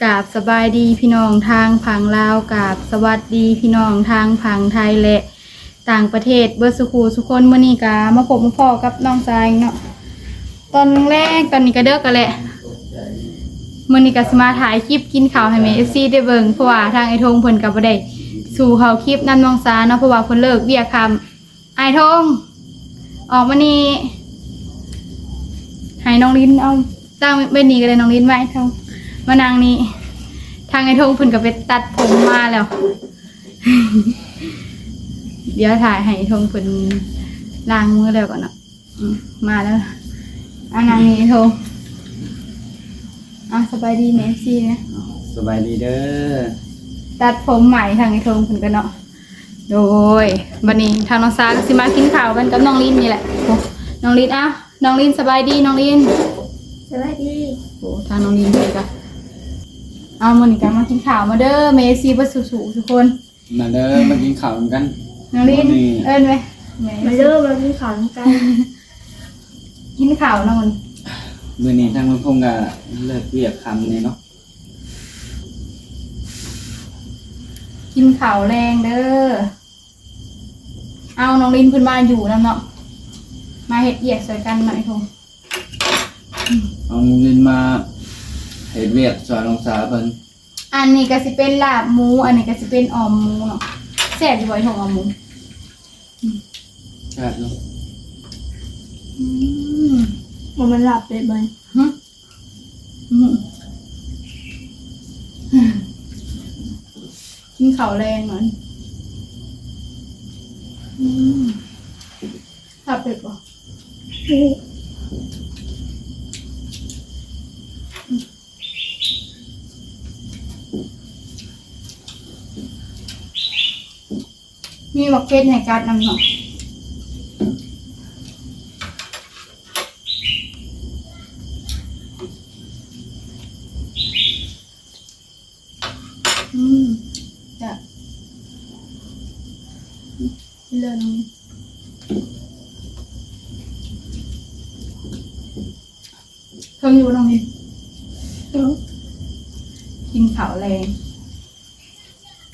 ກາບສະບາຍດີພີ່ນ້ອງທາງຝັ່ງລາວ, ກາບສະຫວັດດີພີ່ນ້ອງທາງຝັ່ງໄທ ແລະ ຕ່າງປະເທດເບິດສູ່ຄູ່ສູ່ຄົນ. ມື້ນີ້ກະມາພົບມາພໍ້ກັບນ້ອງຊາຍເນາະ ຕອນແລງໆ, ຕອນນີ້ກະເດິກແລ້ວແຫຼະ. ມື້ນີ້ກະຊິມາຖ່າຍຄລິບກິນເຂົ້າໃຫ້ແມ່ເອັຟຊີໄດ້ເບິ່ງ, ເພາະວ່າທາງອ້າຍທົງເພິ່ນກະບໍ່ໄດ້ສູ່ເຂົ້າຄລິບນຳນ້ອງຊາເນາະ, ເພາະວ່າເພິ່ນເລີກວຽກຄ່ຳ. ອ້າຍທົງ ອອກມານີ້ ໃຫ້ນ້ອງລິນເອົາ ຕັ້ງເວັນນີ້ກໍໄດ້, ນ້ອງລິນມາ ອ້າຍທົງມານັ່ງນີ້. ທາງອ້າຍທົງເພິ່ນກໍໄປຕັດຜົມມາແລ້ວ. ດຽວຖ້າໃຫ້ອ້າຍທົງເພິ່ນລ້າງມືແລ້ວກ່ອນເນາະ. ອືມ ມາແລ້ວ. ອ່າ ນັ່ງນີ້ອ້າຍທົງ. ອ່າ ສະບາຍດີແມ່ເອັຟຊີນະ. ສະບາຍດີເດີ. ຕັດຜົມໃໝ່ທາງອ້າຍທົງເພິ່ນກໍເນາະ. ໂດຍ ບັດນີ້ທາງນ້ອງຊາກໍຊິມາກິນເຂົ້າກັນກັບນ້ອງລິນນີ້ແຫຼະ. ໂອ້ ນ້ອງລິນ ອ້າວ ນ້ອງລິນ ສະບາຍດີນ້ອງລິນ. ສະບາຍດີ. ໂອ້ ທາງນ້ອງລິນເພິ່ນກໍ ເອົາ ມື້ນີ້ກໍມາກິນເຂົ້າ ມາເດີແມ່ເອັຟຊີເບິດສູ່ໆທຸກຄົນ. ມາເດີ ມາກິນເຂົ້ານຳກັນ. ນ້ອງລິນ ມື້ນີ້ ເອີ້ນໄວ້ ມາເດີ ມາກິນເຂົ້ານຳກັນ. ກິນເຂົ້າເນາະ ມື້ນີ້ທາງນ້ອງທົງກໍເລີກວຽກຄ່ຳແດ່ເນາະ. ກິນເຂົ້າແລງເດີ. ເອົາ ນ້ອງລິນເພິ່ນມາຢູ່ນຳເນາະ, ມາເຮັດວຽກຊ່ວຍກັນເນາະ ອ້າຍທົງ. ເອົາ ນ້ອງລິນມາເຮັດວຽກຊ່ວຍນ້ອງຊາເພິ່ນ. ອັນນີ້ກໍຊິເປັນລາບໝູ, ອັນນີ້ກໍຊິເປັນອ່ອມໝູເນາະ. ແຊບຢູ່ບໍ່ ອ້າຍທົງ ອ່ອມໝູ? ແຊບຢູ່. ອືມ ບໍ່ແມ່ນລາບເປັດບໍ່? ຫຶ? ອືມ ກິນເຂົ້າແລງມັນ. ອືມ ລາບເປັດບໍ່? ອືມ ມີໝາກເຜັດໃຫ້ກັດນຳເນາະ. ອືມ ແຊບ. ກິນເລີຍນ້ອງ. ເທິງຢູ່ບໍ່ນ້ອງ? ເທິງ. ກິນເຂົ້າແລງ.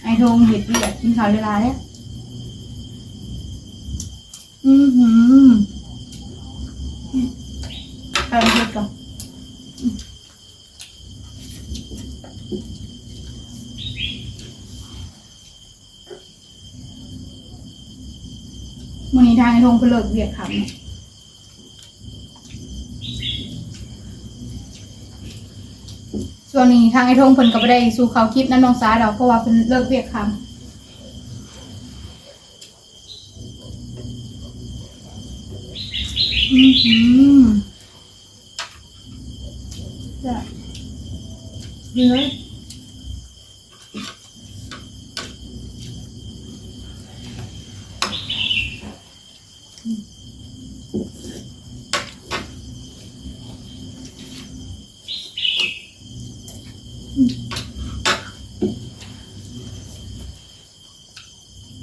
ອ້າຍທົງເຮັດວຽກ ກິນເຂົ້າຫຼາຍໆ. ອືຫື ໄປເຮັດກ່ອນ. ມື້ນີ້ທາງອ້າຍທົງເພິ່ນເລີກວຽກຄ່ຳ. ຊ່ວງນີ້ທາງອ້າຍທົງເພິ່ນກໍບໍ່ໄດ້ສູ່ເຂົ້າຄລິບນຳນ້ອງຊາດອກ ເພາະວ່າເພິ່ນເລີກວຽກຄ່ຳ. ອືຫື ແຊບ ເລີຍ.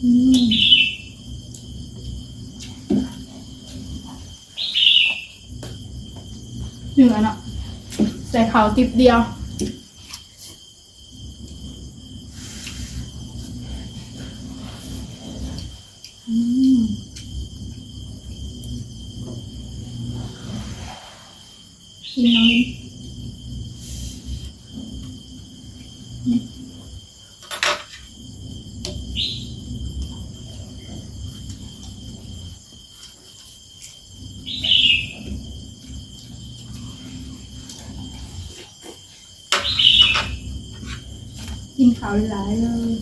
ອືມ ເໜືອເນາະ ໃສ່ເຂົ້າຕິບດຽວ. ອືມ ກິນເອົາເລີຍ. ກິນເຂົ້າຫຼາຍໆເລີຍ.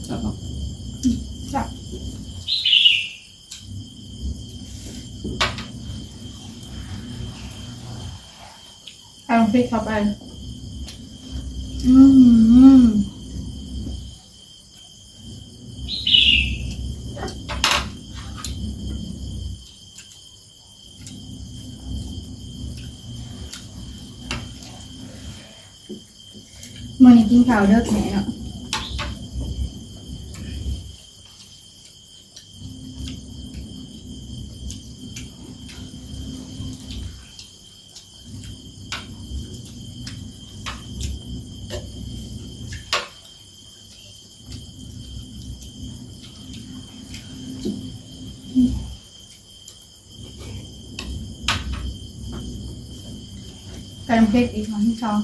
ແຊບເນາະ ແຊບ. ເອົາພລິກເຂົ້າໄປ. ອືມ. ອືມ. ມື້ນີ້ກິນເຂົ້າເດິກແດ່ເນາະ. ໄກ່ນ້ຳເຜັດອີກ ຄັ້ງທີສອງ.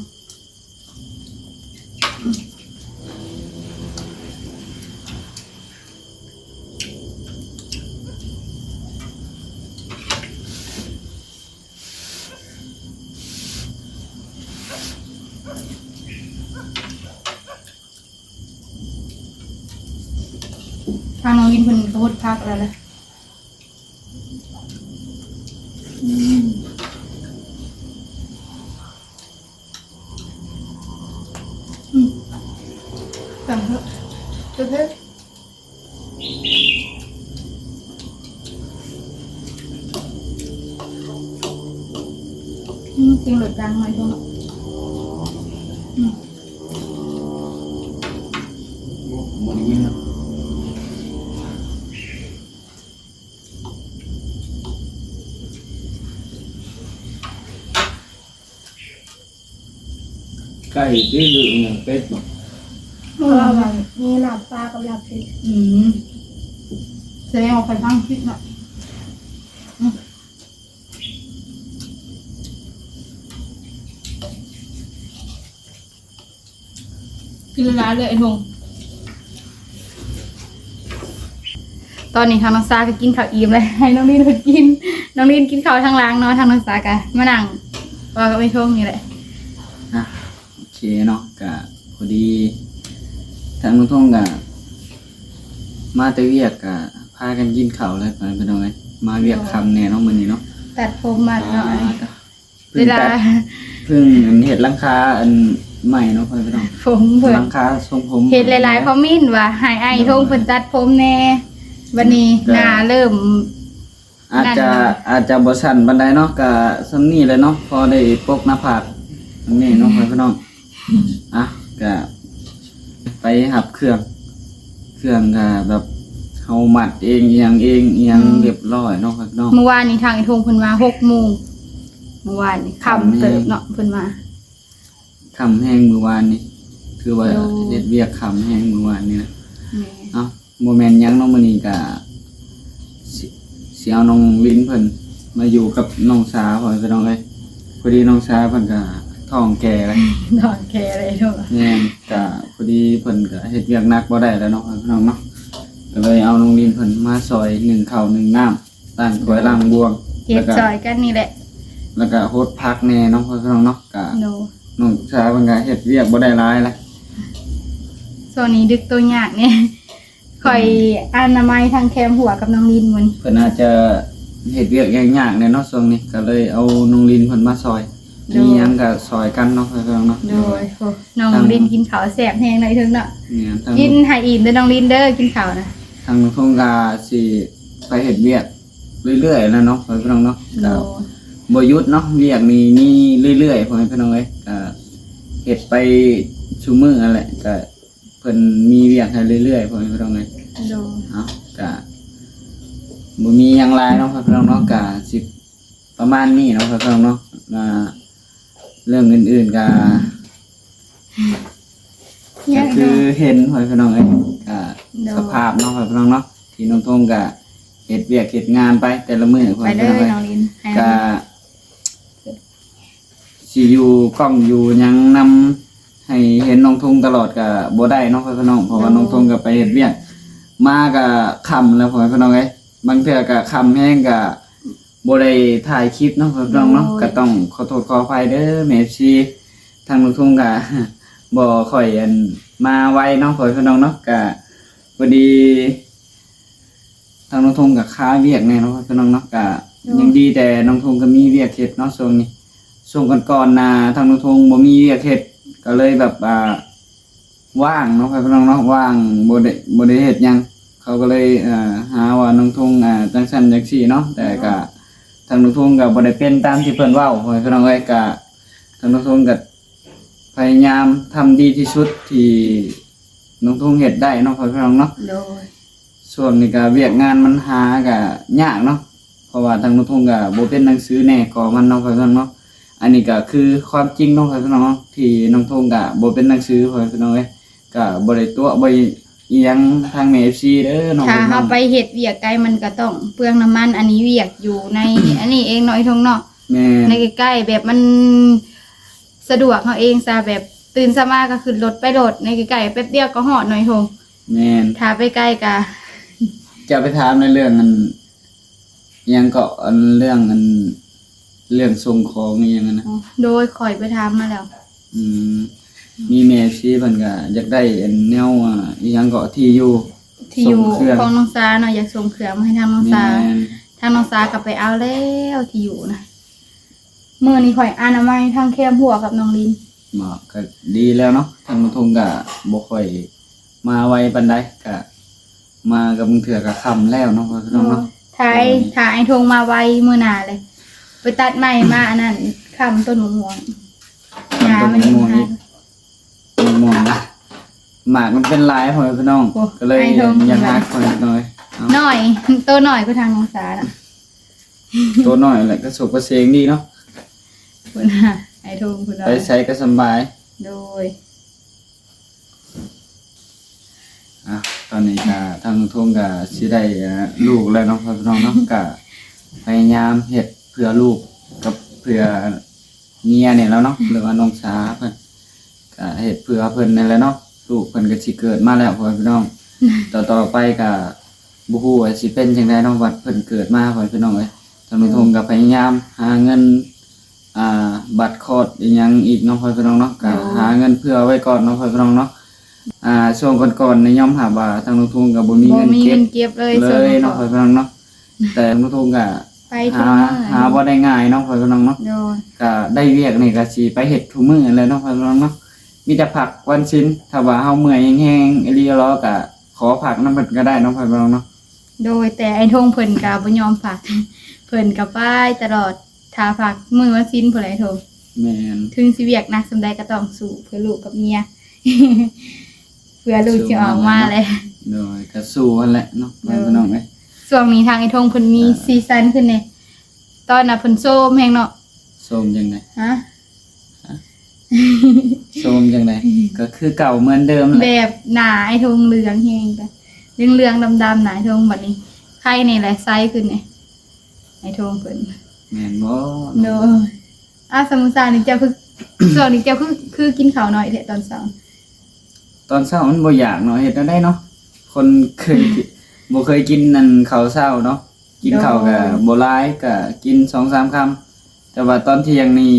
ທາງນ້ອງລິນເພິ່ນກໍຫົດຜັກແລ້ວແຫຼະ. ອືມ ອືມ ຕຳເຖາະ ເຜັດໆ. ອືມ ສຽງລົດດັງໜ້ອຍໂພດເນາະ. ອືມ ບໍ່ໄດ້ຍິນເນາະ. ໄກ່ຕິ ຫຼືອີຫຍັງ ເປັດບໍ? ເພາະວ່າມັນມີລາບປາກັບລາບເປັດ. ອືມ ສະແດງວ່າຂ້ອຍຟັງຜິດເນາະ. ອືມ ກິນຫຼາຍເລີຍໄອ້ທົງ. ຕອນນີ້ທາງນ້ອງສາກໍກິນເຂົ້າອີ່ມແລ້ວ ໃຫ້ນ້ອງລິນເພິ່ນກິນ. ນ້ອງລິນກິນເຂົ້າທາງຫຼັງເນາະ ທາງນ້ອງສາກໍມານັ່ງເວົ້າກັບໄອ້ທົງນີ້ແຫຼະ. ອ່ະ ໂອເຄເນາະ ກະພໍດີທາງນ້ອງທົງກະມາແຕ່ວຽກ ກະພາກັນກິນເຂົ້າແລ້ວ ພີ່ນ້ອງເອີຍ. ມາວຽກຄ່ຳແດ່ເນາະມື້ນີ້ເນາະ ຕັດຜົມມາເນາະ. ອ່າ ເພິ່ງຕັດ ເພິ່ງອັນເຮັດຫຼັງຄາອັນໃໝ່ເນາະ ພີ່ນ້ອງ. ຜົມເພິ່ນ ຫຼັງຄາຊົງຜົມ ເຫັນຫຼາຍໆຄອມເມັນວ່າໃຫ້ອ້າຍທົງເພິ່ນຕັດຜົມແດ່. ບັດນີ້ໜ້າເລີ່ມ ອາດຈະ ອາດຈະບໍ່ສັ້ນປານໃດເນາະ ກະສ່ຳນີ້ແຫຼະເນາະ ພໍໄດ້ປົກໜ້າຜາກອັນນີ້ເນາະ ພີ່ນ້ອງ. ອ່ະ ກະໄປຮັບເຄື່ອງ ເຄື່ອງກະແບບເຮົາມັດເອງ ອີ່ຫຍັງເອງ ອີ່ຫຍັງ ອືມ ຮຽບຮ້ອຍເນາະ ພີ່ນ້ອງ. ມື້ວານນີ້ທາງໄອ້ທົງເພິ່ນມາຫົກໂມງ ມື້ວານນີ້ຄ່ຳເຕີບເນາະ ເພິ່ນມາ ຄ່ຳແຮງມື້ວານນີ້ ຖືວ່າ ໂດຍ ເຮັດວຽກຄ່ຳແຮງມື້ວານນີ້ນະ. ແມ່ນ ເອົ້າ ບໍ່ແມ່ນຫຍັງເນາະ ມື້ນີ້ກະຊິ ຊິເອົານ້ອງລິນເພິ່ນມາຢູ່ກັບນ້ອງສາ ພໍ່ແມ່ພີ່ນ້ອງເອີຍ. ພໍດີນ້ອງສາເພິ່ນກະທ້ອງແກ່ແລ້ວ ທ້ອງແກ່ແລ້ວເນາະ. ແມ່ນ ກະພໍດີເພິ່ນກະເຮັດວຽກໜັກບໍ່ໄດ້ແລ້ວເນາະ ພໍ່ແມ່ພີ່ນ້ອງເນາະ ກະເລີຍເອົານ້ອງລິນເພິ່ນມາຊ່ອຍໜຶ້ງເຂົ້າໜຶ້ງນ້ຳ ລ້າງຖ້ວຍ ໂດຍ ລ້າງບ່ວງ ເຮັດ ແລ້ວກະ ຊ່ອຍກັນນີ້ແຫຼະ ແລ້ວກະຫົດຜັກແດ່ເນາະ ພໍ່ແມ່ພີ່ນ້ອງເນາະ. ກະ ໂດຍ ນ້ອງສາເພິ່ນກະເຮັດວຽກບໍ່ໄດ້ຫຼາຍລະ ຊ່ວງນີ້ດຶກໂຕຍາກແດ່. ຂ້ອຍ ອືມ ອະນາໄມທັງແຄມຫົວກັບນ້ອງລິນມື້ນີ້ ເພິ່ນອາດຈະເຮັດວຽກຫຍັງຍາກແດ່ເນາະຊ່ວງນີ້ ກະເລີຍເອົານ້ອງລິນເພິ່ນມາຊ່ອຍ. ໂດຍ ມີຫຍັງກະຊ່ອຍກັນເນາະ ພີ່ນ້ອງເນາະ. ໂດຍ ໂດຍ ໂອ້ ນ້ອງລິນກິນເຂົ້າແຊບແຮງເນາະ ອີ່ເທິງເນາະ. ແມ່ນ ກິນໃຫ້ອີ່ມເດີນ້ອງລິນເດີ ກິນເຂົ້ານະ. ທາງນ້ອງທົງກະຊິໄປເຮັດວຽກເລື້ອຍໆແຫຼະເນາະ ພີ່ນ້ອງເນາະ. ໂດຍ ກະບໍ່ຢຸດເນາະ ວຽກນີ້ມີເລື້ອຍໆ ພໍ່ແມ່ພີ່ນ້ອງເອີຍ. ກະເຮັດໄປຊຸມື້ຫັ້ນແຫຼະ ກະ ເພິ່ນມີວຽກໃຫ້ເລື້ອຍໆ ພໍ່ແມ່ພີ່ນ້ອງເອີຍ. ໂດຍ ເອົາ ກະບໍ່ມີຫຍັງຫຼາຍເນາະ ພໍ່ແມ່ພີ່ນ້ອງເນາະ ກະຊິປະມານນີ້ເນາະ ພໍ່ແມ່ພີ່ນ້ອງເນາະ. ອ່າ ເລື່ອງອື່ນໆກະ ກະຄືເຫັນ ພໍ່ແມ່ພີ່ນ້ອງເອີຍ ກະ ໂດຍ ສະພາບເນາະ ພໍ່ແມ່ພີ່ນ້ອງເນາະ ທີ່ນ້ອງທົງກະເຮັດວຽກເຮັດງານໄປແຕ່ລະມື້ ພໍ່ແມ່ພີ່ນ້ອງເອີຍ. ກະ ຊິຢູ່ກ້ອງຢູ່ຫຍັງນຳ ໃຫ້ເຫັນນ້ອງທຸງຕະຫຼອດກະບໍ່ໄດ້ເນາະ ພໍ່ແມ່ພີ່ນ້ອງ ເພາະວ່າ ໂດຍ ນ້ອງທຸງກະໄປເຮັດວຽກ ມາກະຄ່ຳແລ້ວ ພໍ່ແມ່ພີ່ນ້ອງເອີຍ. ບາງເທື່ອກະຄ່ຳແຮງກະບໍ່ໄດ້ຖ່າຍຄລິບເນາະ ພໍ່ແມ່ພີ່ນ້ອງເນາະ. ໂດຍ ກະຕ້ອງຂໍໂທດຂໍອະໄພເດີແມ່ ເອັຟຊີ ທາງນ້ອງທຸງກະບໍ່ຄ່ອຍ ອັນ ມາໄວເນາະ ພໍ່ແມ່ພີ່ນ້ອງເນາະ. ກະພໍດີ ທາງນ້ອງທົງກະຄາວຽກແດ່ເນາະ ພີ່ນ້ອງເນາະ. ກະ ໂດຍ ຍັງດີແຕ່ນ້ອງທົງກະມີວຽກເຮັດເນາະຊ່ວງນີ້. ຊ່ວງກ່ອນໆນະ ທາງນ້ອງທົງບໍ່ມີວຽກເຮັດ ກະເລີຍແບບ ອ່າ ວ່າງເນາະ ພີ່ນ້ອງເນາະ ວ່າງ ບໍ່ໄດ້ ບໍ່ໄດ້ເຮັດຫຍັງ. ເຂົາກະເລີຍ ອ່າ ຫາວ່ານ້ອງທົງ ອ່າ ຈັ່ງຊັ້ນຈັ່ງຊີ້ເນາະ. ແຕ່ກະ ໂດຍ ທາງນ້ອງທົງກະບໍ່ໄດ້ເປັນຕາມທີ່ເພິ່ນເວົ້າ ພີ່ນ້ອງເອີຍ. ກະ ທາງນ້ອງທົງກະ ພະຍາຍາມທຳດີທີ່ສຸດທີ່ນ້ອງທຸງເຮັດໄດ້ເນາະ ພໍ່ແມ່ພີ່ນ້ອງເນາະ. ໂດຍ. ຊ່ວງນີ້ກະວຽກງານມັນຫາກະຍາກເນາະ ເພາະວ່າທາງນ້ອງທຸງກະບໍ່ເປັນໜັງສືແດ່ກໍມັນເນາະ ພໍ່ແມ່ພີ່ນ້ອງເນາະ. ອັນນີ້ກະຄືຄວາມຈິງເນາະ ພໍ່ແມ່ພີ່ນ້ອງເນາະ ທີ່ນ້ອງທຸງກະບໍ່ເປັນໜັງສື ພໍ່ແມ່ພີ່ນ້ອງເອີຍ. ກະບໍ່ໄດ້ຕົວະ ບໍ່ ອີ່ຫຍັງທາງແມ່ເອັຟຊີເດີເນາະ. ຖ້າເຮົາໄປເຮັດວຽກໄກ ມັນກໍຕ້ອງເປືອງນ້ຳມັນ. ອັນນີ້ວຽກຢູ່ໃນ ອັນນີ້ເອງເນາະ ໄອ້ທົງເນາະ. ແມ່ນ. ໃນໃກ້ໆ ແບບມັນສະດວກເຮົາເອງຊະ ແບບຕື່ນເຊົ້າມາກໍຂຶ້ນລົດໄປໂລດ ໃນໃກ້ໆ ແປັບດຽວກໍຮອດເນາະ ໄອ້ທົງ. ແມ່ນ. ຖ້າໄປໄກກໍ ຈະໄປຖາມໃນເລື່ອງອັນ ອີ່ຫຍັງເກາະ ອັນເລື່ອງ ອັນເລື່ອງສົ່ງຂອງອີ່ຫຍັງຫັ້ນນະ. ໂດຍ ຂ້ອຍໄປຖາມມາແລ້ວ. ອືມ ມີແມ່ເອັຟຊີເພິ່ນກະຢາກໄດ້ອັນແນວ ອາ ອີ່ຫຍັງເກາະ ທີ່ຢູ່ ທີ່ຢູ່ ສົ່ງເຄື່ອງ ຂອງນ້ອງສາເນາະ ຢາກສົ່ງເຄື່ອງມາໃຫ້ທາງນ້ອງສາ. ແມ່ນ. ທາງນ້ອງສາກໍໄປເອົາແລ້ວທີ່ຢູ່ນະ. ມື້ນີ້ຂ້ອຍອະນາໄມທັງແຄມຫົວກັບນ້ອງລິນ. ເນາະ ກໍດີແລ້ວເນາະ ທາງລຸງທົງກໍບໍ່ຄ່ອຍມາໄວປານໃດ ກໍມາກໍບາງເທື່ອກໍຄ່ຳແລ້ວເນາະ ພໍ່ແມ່ພີ່ນ້ອງເນາະ. ເອີ ຖ້າ ຖ້າອ້າຍທົງມາໄວມື້ໜ້າເລີຍ ໄປຕັດໄມ້ມາອັນນັ້ນ ຄ້ຳຕົ້ນມະມ່ວງ ຄ້ຳຕົ້ນມະມ່ວງອີກ ຍາມັນ ມະມ່ວງນະ ໝາກມັນເປັນລາຍ ພໍ່ແມ່ພີ່ນ້ອງ ໂອ້ ກໍເລີຍ ອ້າຍທົງ ຢາກຫັກ ພໍ່ແມ່ພີ່ນ້ອງເອີຍ. ເອົ້າ ນ້ອຍ ໂຕນ້ອຍກວ່າທາງນ້ອງສານະ. ໂຕນ້ອຍແຫຼະ ກະສົກກະເສງດີເນາະ ພຸ້ນນະ ອ້າຍທົງພຸ້ນວ່າ ໄປໃສກະສຳບາຍ. ໂດຍ. ອ່ະ ຕອນນີ້ກະທາງລຸງທົງກະຊິໄດ້ ອ່າ ລູກແລ້ວເນາະ ພໍ່ແມ່ພີ່ນ້ອງເນາະ ກະພະຍາຍາມເຮັດເພື່ອລູກກັບເພື່ອເມຍນີ້ແຫຼະເນາະ ຫຼືວ່ານ້ອງສາເພິ່ນ ກະເຮັດເພື່ອເພິ່ນນີ້ແຫຼະເນາະ ລູກເພິ່ນກໍຊິເກີດມາແລ້ວ ພໍ່ແມ່ພີ່ນ້ອງ. ຕໍ່ໆໄປກະບໍ່ຮູ້ວ່າຊິເປັນຈັ່ງໃດເນາະ ບັດເພິ່ນເກີດມາ ພໍ່ແມ່ພີ່ນ້ອງເອີຍ. ທາງລຸງທົງກໍພະຍາຍາມຫາເງິນ ອ່າ ບັດຄອດອີ່ຫຍັງອີກເນາະ ພໍ່ແມ່ພີ່ນ້ອງເນາະ ກໍຫາເງິນເພື່ອໄວ້ກ່ອນເນາະ ພໍ່ແມ່ພີ່ນ້ອງເນາະ. ອ່າ ຊ່ວງກ່ອນໆນີ້ຍອມຮັບວ່າທາງລຸງທົງກໍບໍ່ມີເງິນເກັບ ບໍ່ມີເງິນເກັບເລີຍ ເລີຍເນາະ ພໍ່ແມ່ພີ່ນ້ອງເນາະ. ແຕ່ລຸງທົງກໍໄປທຸກມື້ ຫາ ຫາບໍ່ໄດ້ງ່າຍເນາະ ພໍ່ແມ່ພີ່ນ້ອງເນາະ. ໂດຍ. ກະໄດ້ວຽກນີ້ກະຊິໄປເຮັດທຸກມື້ແຫຼະເນາະ ພໍ່ແມ່ພີ່ນ້ອງເນາະ. ມີແຕ່ພັກວັນສິນ ຖ້າວ່າເຮົາເມື່ອຍແຮງໆອີ່ຫຼີລະ ກະຂໍພັກນຳເພິ່ນກະໄດ້ເນາະ ພໍ່ແມ່ພີ່ນ້ອງເນາະ. ໂດຍ. ແຕ່ອ້າຍທົງເພິ່ນກະບໍ່ຍອມພັກ ເພິ່ນກະໄປຕະຫຼອດ ຖ້າພັກມື້ວັນສິນພຸ້ນແຫຼະ ອ້າຍທົງ. ແມ່ນ. ເຖິງຊິວຽກໜັກສ່ຳໃດກະຕ້ອງສູ້ເພື່ອລູກກັບເມຍ ເພື່ອລູກຊິອອກມາແຫຼະ. ໂດຍ. ກະສູ້ຫັ້ນແຫຼະເນາະ ພໍ່ແມ່ພີ່ນ້ອງເອີຍ. ຊ່ວງນີ້ທາງອ້າຍທົງເພິ່ນມີ ອ່າ ສີສັນຂຶ້ນແດ່ ຕອນນະເພິ່ນໂຊມແຮງເນາະ. ໂຊມຈັ່ງໃດ? ຮະ? ໂຊມຈັ່ງໃດ? ກໍຄືເກົ່າເໝືອນເດີມແຫຼະ ແບບໜ້າອ້າຍທົງເຫຼືອງແຮງ ເຫຼືອງໆດຳໆ ໜ້າອ້າຍທົງ. ບັດນີ້ໄຄແດ່ແຫຼະ ໃສຂຶ້ນແດ່ ອ້າຍທົງເພິ່ນ. ແມ່ນບໍ່? ໂດຍ. ອາ ສະມຸຊານີ້ເຈົ້າຄື ຊ່ວງນີ້ເຈົ້າຄື ຄືກິນເຂົ້າໜ້ອຍແທ້ຕອນເຊົ້າ? ຕອນເຊົ້າມັນບໍ່ຢາກເນາະ ເຮັດແນວໃດເນາະ ຄົນເຄີຍ ບໍ່ເຄີຍກິນອັນເຂົ້າເຊົ້າເນາະ ກິນເຂົ້າກະ ໂດຍ ບໍ່ຫຼາຍ ກະກິນສອງສາມຄຳ. ແຕ່ວ່າຕອນທ່ຽງນີ້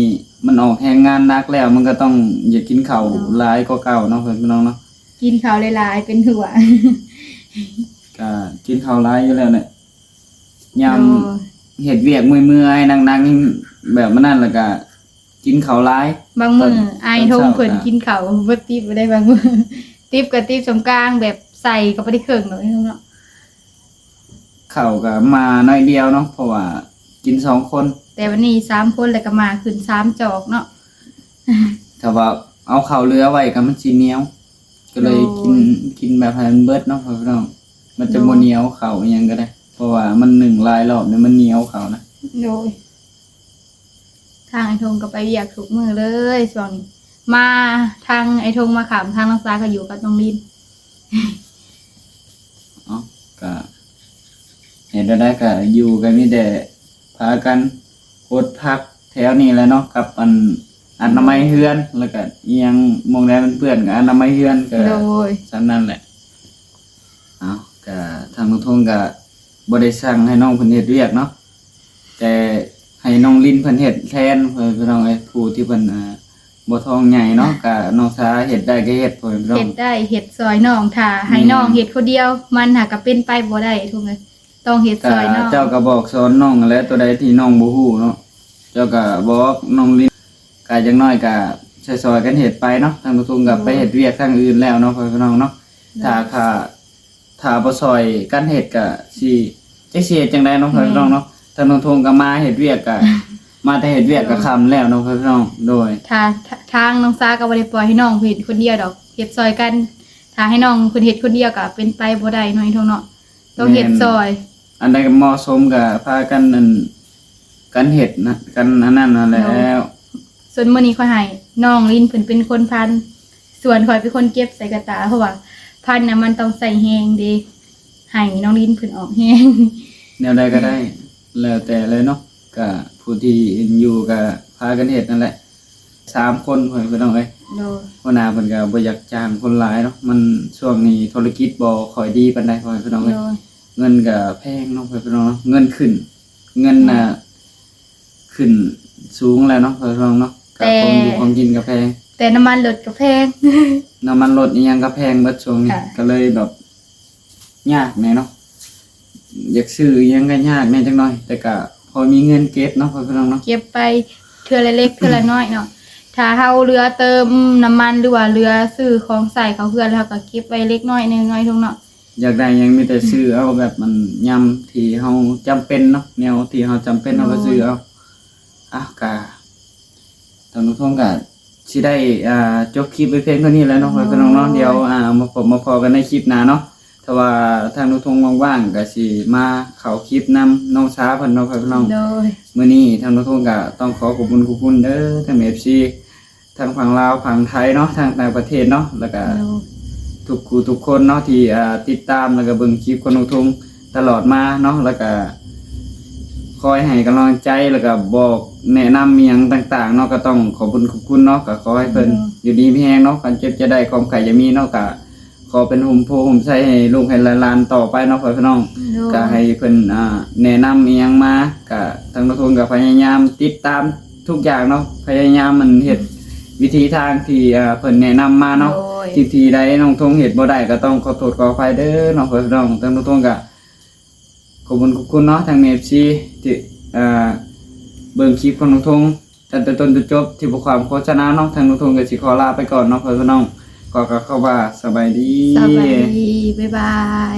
ມັນອອກແຮງງານໜັກແລ້ວ ມັນກໍຕ້ອງຢາກກິນເຂົ້າ ໂດຍ ຫຼາຍກວ່າເກົ່າເນາະ ເພື່ອນພີ່ນ້ອງເນາະ. ກິນເຂົ້າຫຼາຍໆເປັນຫົວ ກະກິນເຂົ້າຫຼາຍຢູ່ແລ້ວແຫຼະ ຍາມ ໂດຍ ເຮັດວຽກເມື່ອຍໆໜັກໆ ແບບນັ້ນ ແລ້ວກະ ກິນເຂົ້າຫຼາຍ. ບາງມື້ອ້າຍທົງເພິ່ນກິນເຂົ້າບໍ່ຕິບໄດ້ ບາງມື້ ຕິບກໍຕິບສ່ຳກາງ ແບບໃສ່ກໍບໍ່ໄດ້ເຄິ່ງດອກເນາະ. ເຂົ້າກໍມາໜ້ອຍດຽວເນາະ ເພາະວ່າກິນສອງຄົນ ແຕ່ວັນນີ້ສາມຄົນ ແລ້ວກໍມາຂຶ້ນສາມຈອກເນາະ. ຖ້າວ່າເອົາເຂົ້າເຫຼືອໄວ້ກໍມັນຊິໜຽວ ກໍເລີຍ ໂດຍ ກິນ ກິນແບບໃຫ້ມັນເບິດເນາະ ພໍ່ແມ່ພີ່ນ້ອງ ມັນຈະ ໂດຍ ບໍ່ໜຽວເຂົ້າອີ່ຫຍັງກໍໄດ້ ເພາະວ່າມັນໜຶ້ງຫຼາຍລອບນີ້ມັນໜຽວເຂົ້ານະ. ໂດຍ. ທາງອ້າຍທົງກໍໄປວຽກທຸກມື້ເລີຍຊ່ວງນີ້ ມາທາງອ້າຍທົງມາຄ້ຳ ທາງນ້ອງສາກໍຢູ່ກັບນ້ອງລິນ. ເອົ້າ ກະເຮັດແນວໃດກະຢູ່ ກະມີແຕ່ພາກັນຫົດຜັກແຖວນີ້ແຫຼະເນາະ ກັບອັນອະນາໄມເຮືອນ ແລ້ວກະອີ່ຫຍັງໝ່ອງໃດມັນເປື້ອນກໍອະນາໄມເຮືອນ ກະ ໂດຍ ສ່ຳນັ້ນແຫຼະ. ເອົ້າ ກະທາງລຸງທົງກະບໍ່ໄດ້ສັ່ງໃຫ້ນ້ອງເພິ່ນເຮັດວຽກເນາະ ແຕ່ໃຫ້ນ້ອງລິນເພິ່ນເຮັດແທນ ເພື່ອພີ່ນ້ອງເອີຍ ຜູ້ທີ່ເພິ່ນ ອ່າ ບໍ່ທ້ອງໃຫຍ່ເນາະ ກະນ້ອງສາເຮັດໄດ້ກະເຮັດ ເພື່ອພີ່ນ້ອງ ເຮັດໄດ້ ເຮັດຊ່ອຍນ້ອງ ຖ້າໃຫ້ ແມ່ນ ນ້ອງເຮັດຜູ້ດຽວ ມັນຫາກະເປັນໄປບໍ່ໄດ້ ທຸງເອີຍ ຕ້ອງເຮັດຊ່ອຍນ້ອງ. ເຈົ້າກະບອກສອນນ້ອງຫັ້ນແຫຼະ ຕົວໃດທີ່ນ້ອງບໍ່ຮູ້ເນາະ ເຈົ້າກະບອກນ້ອງລິນ ກະຢ່າງໜ້ອຍກະຊ່ອຍໆກັນເຮັດໄປເນາະ. ທາງລຸງທົງກະ ໂດຍ ໄປເຮັດວຽກທາງອື່ນແລ້ວເນາະ ເພື່ອພີ່ນ້ອງເນາະ ໂດຍ ຖ້າ ຖ້າ ຖ້າບໍ່ຊ່ອຍກັນເຮັດກະຊິ ຈັກຊິເຮັດຈັ່ງໃດເນາະ ແມ່ນ ພີ່ນ້ອງເນາະ. ທາງລຸງທົງກໍມາເຮັດວຽກກະ ມາແຕ່ເຮັດວຽກກໍຄ່ຳແລ້ວເນາະ ພໍ່ແມ່ພີ່ນ້ອງ. ໂດຍ ຖ້າ ທາງນ້ອງສາກໍບໍ່ໄດ້ປ່ອຍໃຫ້ນ້ອງເພິ່ນເຮັດຄົນດຽວດອກ ເຮັດຊ່ອຍກັນ. ຖ້າໃຫ້ນ້ອງເພິ່ນເຮັດຄົນດຽວກໍເປັນໄປບໍ່ໄດ້ເນາະ ອີ່ທົງເນາະ ຕ້ອງເຮັດ ແມ່ນ ຊ່ອຍ. ອັນໃດກໍເໝາະສົມກໍພາກັນ ອັນ ກັນເຮັດນະ ກັນອັນນັ້ນຫັ້ນແຫຼະ. ໂດຍ ສ່ວນມື້ນີ້ຂ້ອຍໃຫ້ນ້ອງລິນເພິ່ນເປັນຄົນພັນ ສ່ວນຂ້ອຍເປັນຄົນເກັບໃສ່ກະຕ່າ ເພາະວ່າພັນນະມັນຕ້ອງໃຊ້ແຮງເດ້ ໃຫ້ນ້ອງລິນເພິ່ນອອກແຮງ. ແນວໃດກໍໄດ້ ແລ້ວແຕ່ເລີຍເນາະ ກະຜູ້ທີ່ຢູ່ກະພາກັນເຮັດນັ້ນແຫຼະ ສາມຄົນ ພໍ່ແມ່ພີ່ນ້ອງເອີຍ. ໂດຍ ຫົວໜ້າເພິ່ນກະບໍ່ຢາກຈ້າງຄົນຫຼາຍເນາະ ມັນຊ່ວງນີ້ທຸລະກິດບໍ່ຄ່ອຍດີປານໃດ ພໍ່ແມ່ພີ່ນ້ອງເອີຍ. ໂດຍ ເງິນກະແພງເນາະ ພໍ່ແມ່ພີ່ນ້ອງເນາະ ເງິນຂຶ້ນ ເງິນນະ ແມ່ນ ຂຶ້ນສູງແລ້ວເນາະ ພໍ່ແມ່ພີ່ນ້ອງເນາະ ກະ ແຕ່ ຂອງຢູ່ຂອງກິນກະແພງ ແຕ່ນ້ຳມັນລົດກະແພງ ນ້ຳມັນລົດອີ່ຫຍັງກະແພງເບິດຊ່ວງນີ້ ກະເລີຍແບບຍາກແດ່ເນາະ ຢາກຊື້ອີ່ຫຍັງກະຍາກແດ່ຈັກໜ່ອຍ ແຕ່ກະພໍມີເງິນເກັບເນາະ ພໍ່ແມ່ພີ່ນ້ອງເນາະ ເກັບໄປເທື່ອລະເລັກເທື່ອລະນ້ອຍເນາະ. ຖ້າເຮົາເຫຼືອເຕີມນ້ຳມັນ ຫຼືວ່າເຫຼືອຊື້ຂອງໃຊ້ເຂົ້າເຮືອນ ແລ້ວເຮົາກະເກັບໄວ້ເລັກນ້ອຍໜຶ່ງເນາະ ອີ່ທຸງເນາະ. ຢາກໄດ້ຫຍັງມີແຕ່ຊື້ເອົາ ແບບມັນຍາມທີ່ເຮົາຈຳເປັນເນາະ ແນວທີ່ເຮົາຈຳເປັນເຮົາກໍ ໂດຍ ຊື້ເອົາ. ອ່ະ ກະ ທາງນ້ອງທົງກະຊິໄດ້ ອ່າ ຈົບຄລິບໄວ້ພຽງເທົ່ານີ້ແຫຼະເນາະ ໂດຍ ພໍ່ແມ່ພີ່ນ້ອງເນາະ. ດຽວ ອ່າ ມາພົບມາພໍ້ກັນໃນຄລິບໜ້າເນາະ ຖ້າວ່າທາງນ້ອງທົງວ່າງໆ ກະຊິມາເຂົ້າຄລິບນຳນ້ອງສາເພິ່ນເນາະ ພໍ່ແມ່ພີ່ນ້ອງ. ໂດຍ ມື້ນີ້ທາງນ້ອງທົງກະຕ້ອງຂໍຂອບຄຸນຂອບຄຸນເດີ ທັງເອັຟຊີ ທັງຝັ່ງລາວຝັ່ງໄທເນາະ ທັງຕ່າງປະເທດເນາະ ແລ້ວກະ ໂດຍ ທຸກຜູ້ທຸກຄົນເນາະ ທີ່ ອ່າ ຕິດຕາມ ແລ້ວກະເບິ່ງຄລິບຂອງນ້ອງທຸງຕະຫຼອດມາເນາະ ແລ້ວກະຄອຍໃຫ້ກຳລັງໃຈ ແລ້ວກະບອກແນະນຳອີ່ຫຍັງຕ່າງໆເນາະ ກໍຕ້ອງຂອບຄຸນຂອບຄຸນເນາະ. ກໍຂໍໃຫ້ເພິ່ນ ໂດຍ ຢູ່ດີມີແຮງເນາະ ຄວາມເຈັບຢ່າໄດ້ ຄວາມໄຂ້ຢ່າມີເນາະ ກໍຂໍເປັນຮົ່ມໂພຮົ່ມໄຊໃຫ້ລູກໃຫ້ຫຼານຕໍ່ໄປເນາະ ພໍ່ແມ່ພີ່ນ້ອງ. ໂດຍ ກໍໃຫ້ເພິ່ນ ອ່າ ແນະນຳອີ່ຫຍັງມາ ກໍທາງນ້ອງທຸງກໍພະຍາຍາມຕິດຕາມ ທຸກຢ່າງເນາະ ພະຍາຍາມມັນເຮັດ ອືມ ວິທີທາງທີ່ ເອີ ເພິ່ນແນະນຳມາເນາະ. ໂດຍ ທີ່ ທີ່ໃດນ້ອງທົງເຮັດບໍ່ໄດ້ກໍຕ້ອງຂໍໂທດຂໍອະໄພເດີເນາະ ພໍ່ແມ່ພີ່ນ້ອງ. ທາງນ້ອງທົງກະຂອບຄຸນຂອບຄຸນເນາະ ທັງເອັຟຊີທີ່ ເອີ ເບິ່ງຄລິບຂອງນ້ອງທົງຕັ້ງແຕ່ຕົ້ນຈົນຈົບ ທີ່ບໍ່ຂວາມໂຄສະນາເນາະ. ທາງນ້ອງທົງກໍຊິຂໍລາໄປກ່ອນເນາະ ພໍ່ແມ່ພີ່ນ້ອງ ກໍ ກໍ ກໍວ່າສະບາຍດີ ສະບາຍດີ ບາຍບາຍ.